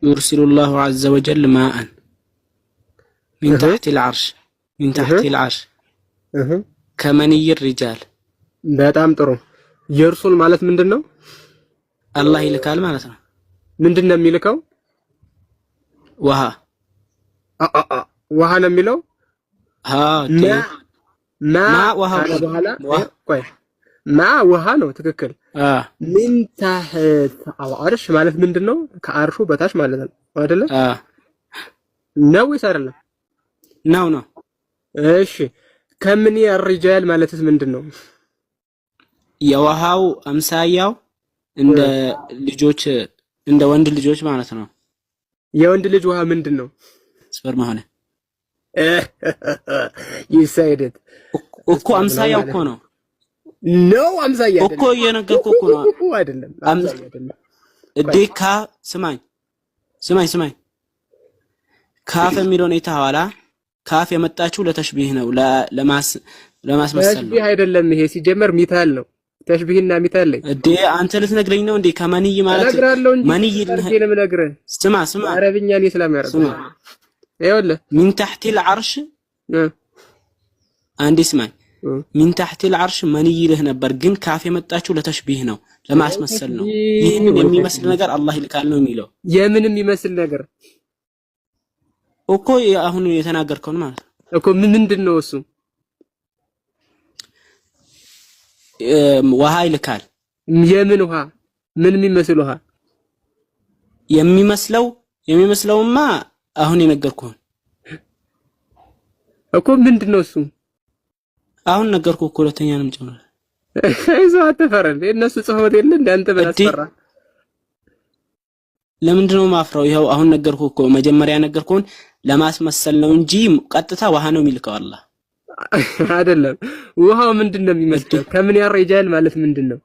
يرسل الله عز وجل ماء من تحت العرش من تحت العرش كمني الرجال። በጣም ጥሩ። يرسل ማለት ምንድን ነው? አላህ ይልካል ማለት ነው። ምንድን ነው የሚልከው? ውሃ። ውሃ ነው የሚለው። ماء ውሃ በኋላ ቆይ ماء ውሃ ነው ትክክል። من تحت العرش ማለት ምንድን ነው? ከአርሹ በታች ማለት ነው አይደለ? ነው ወይስ አይደለም? ነው ነው። እሺ كمني الرجال ማለትስ ምንድን ነው? የውሃው አምሳያው እንደ ልጆች እንደ ወንድ ልጆች ማለት ነው። የወንድ ልጅ ውሃ ምንድን ነው? sperm ሆነ you said it እኮ አምሳያው እኮ ነው። ነው አምሳያ እኮ እየነገርኩህ እኮ ነው። አይደለም አምሳያ አይደለም። እዴ ካ ስማኝ ስማኝ ስማኝ ካፍ የሚለውን የተኋላ ካፍ የመጣችው ለ تشبيه ነው፣ ለማስመሰል ነው። تشبيه አይደለም። ይሄ ሲጀመር مثال ነው። تشبيه ና مثال ላይ እንዴ አንተ ልትነግረኝ ነው እንዴ? ከ مني ማለት እነግርሃለሁ እንጂ مني ነው። ስማ ስማ፣ አረብኛ እኔ ስለሚያረብ ስማ፣ ይኸውልህ من تحت العرش አንዴ ስማኝ፣ من تحت العرش مني ይልህ ነበር፣ ግን ካፍ የመጣችው ለ تشبيه ነው፣ ለማስመሰል ነው። ይህንን የሚመስል ነገር አላህ ይልካል ነው የሚለው። የምን የሚመስል ነገር እኮ አሁን የተናገርከውን ማለት ነው እኮ። ምንድን ነው እሱ? ውሃ ይልካል። የምን ውሃ? ምን የሚመስል ውሃ? የሚመስለው የሚመስለውማ አሁን የነገርኩህን እኮ ምንድን ነው እሱ? አሁን ነገርኩህ እኮ ሁለተኛ ነው የምጨምረው። አይዞህ አትፈረን። እነሱ ጽፈውት የለ እንደ አንተ ምን አስፈራ? ለምንድን ነው ማፍራው? ይኸው አሁን ነገርኩህ እኮ መጀመሪያ ነገርኩህን ለማስመሰል ነው እንጂ ቀጥታ ውሃ ነው የሚልከው አላህ አይደለም። ውሃው ምንድን ነው የሚመስለው? كمني الرجال ማለት ምንድን ነው?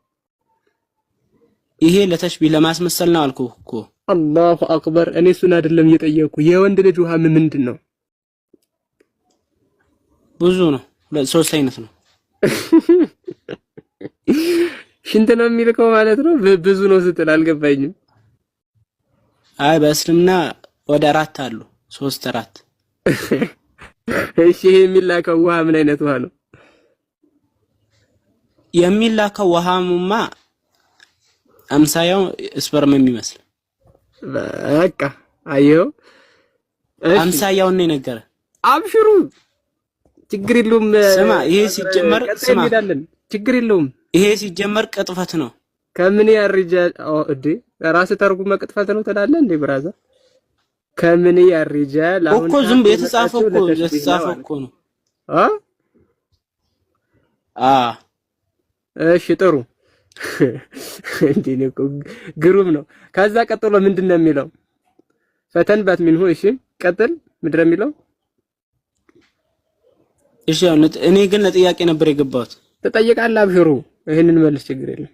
ይሄ ለ تشبيه ለማስመሰል ነው አልኩህ እኮ። الله أكبر። እኔ እሱን አይደለም እየጠየቅኩ የወንድ ልጅ ውሃ ምንድን ነው? ብዙ ነው፣ ሶስት አይነት ነው። ሽንት ነው የሚልከው ማለት ነው። ብዙ ነው ስትል አልገባኝም። አይ በእስልምና ወደ አራት አሉ፣ ሶስት አራት። እሺ ይሄ የሚላከው ውሃ ምን አይነት ውሃ ነው የሚላከው? ውሃሙማ አምሳያው sperm የሚመስል በቃ አየው። አምሳያውን ነው የነገረ። አብሽሩ ችግር የለውም። ስማ ይሄ ሲጀመር ስማ ችግር የለውም። ይሄ ሲጀመር ቅጥፈት ነው። كمني الرجال እንዴ ራስህ ተርጉመህ ቅጥፈት ነው ትላለህ እንዴ brother? كمني الرجال አሁን እኮ ዝም የተጻፈው እኮ የተጻፈው እኮ ነው። አ አ እሺ ጥሩ እንዴ ነው ግሩም ነው። ከዛ ቀጥሎ ምንድን ነው የሚለው? فتنبت منه እሺ ቀጥል። ምንድን ነው የሚለው? እሺ እኔ ግን ለጥያቄ ነበር የገባሁት። ትጠይቃለህ። አብሽሩ ይሄንን መልስ፣ ችግር የለም።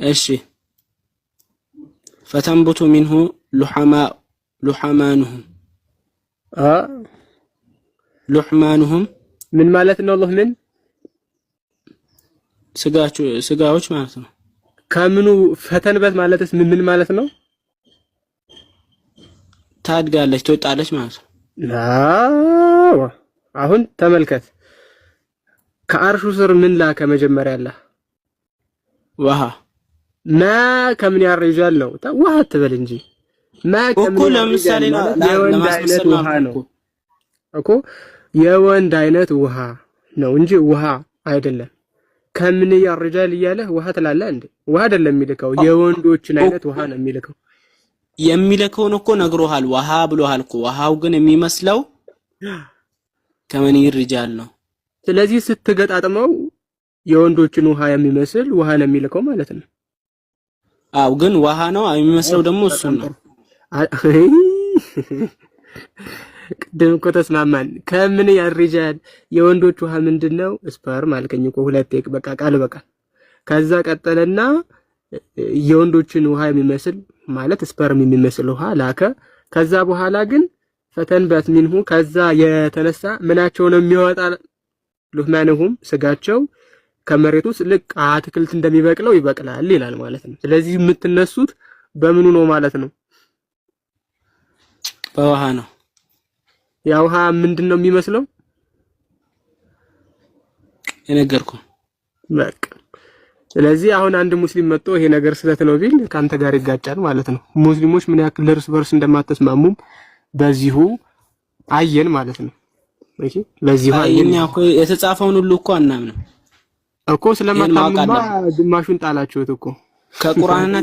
እሺ فتنبت منه لحما لحمانهم አ لحمانهم ምን ማለት ነው? ምን ስጋችሁ ስጋዎች ማለት ነው። ከምኑ فتنبت ማለትስ ምን ማለት ነው? ታድጋለች፣ ትወጣለች ማለት ነው። አዎ አሁን ተመልከት። ከአርሹ ስር ምን ላከ? መጀመሪያ አለ ውሃ። ماء كمني الرجال ነው። ውሃ አትበል እንጂ ماء እኮ ለምሳሌ የወንድ አይነት ውሃ ነው እኮ የወንድ አይነት ውሃ ነው እንጂ ውሃ አይደለም። كمني الرجال እያለህ ውሃ ትላለህ እንዴ? ውሃ አይደለም የሚልከው የወንዶችን አይነት ውሃ ነው የሚልከው። የሚልከውን እኮ ነግሮሃል። ውሃ ብሎሃል እኮ። ውሃው ግን የሚመስለው كمني الرجال ነው። ስለዚህ ስትገጣጥመው የወንዶችን ውሃ የሚመስል ውሃ ነው የሚልከው ማለት ነው። አው ግን ውሃ ነው የሚመስለው ደግሞ እሱን ነው። ቅድም እኮ ተስማማን። كمني الرجال የወንዶች ውሃ ምንድን ነው? sperm አልከኝ እኮ ሁለቴ። በቃ ቃል በቃል ከዛ ቀጠለና የወንዶችን ውሃ የሚመስል ማለት sperm የሚመስል ውሃ ላከ። ከዛ በኋላ ግን فتنبت منه ከዛ የተነሳ ምናቸው ነው የሚወጣ? لحمانهم ስጋቸው ከመሬት ውስጥ ልክ አትክልት እንደሚበቅለው ይበቅላል ይላል ማለት ነው። ስለዚህ የምትነሱት በምኑ ነው ማለት ነው? በውሃ ነው። ያ ውሃ ምንድን ነው የሚመስለው? የነገርኩ። በቃ ስለዚህ አሁን አንድ ሙስሊም መጥቶ ይሄ ነገር ስህተት ነው ቢል ከአንተ ጋር ይጋጫል ማለት ነው። ሙስሊሞች ምን ያክል እርስ በርስ እንደማትስማሙም በዚሁ አየን ማለት ነው። Okay፣ በዚሁ አየን። እኛ እኮ የተጻፈውን ሁሉ እኮ አናምንም እኮ። ስለማታምኑማ ግማሹን ጣላችሁት እኮ። ከቁርአንና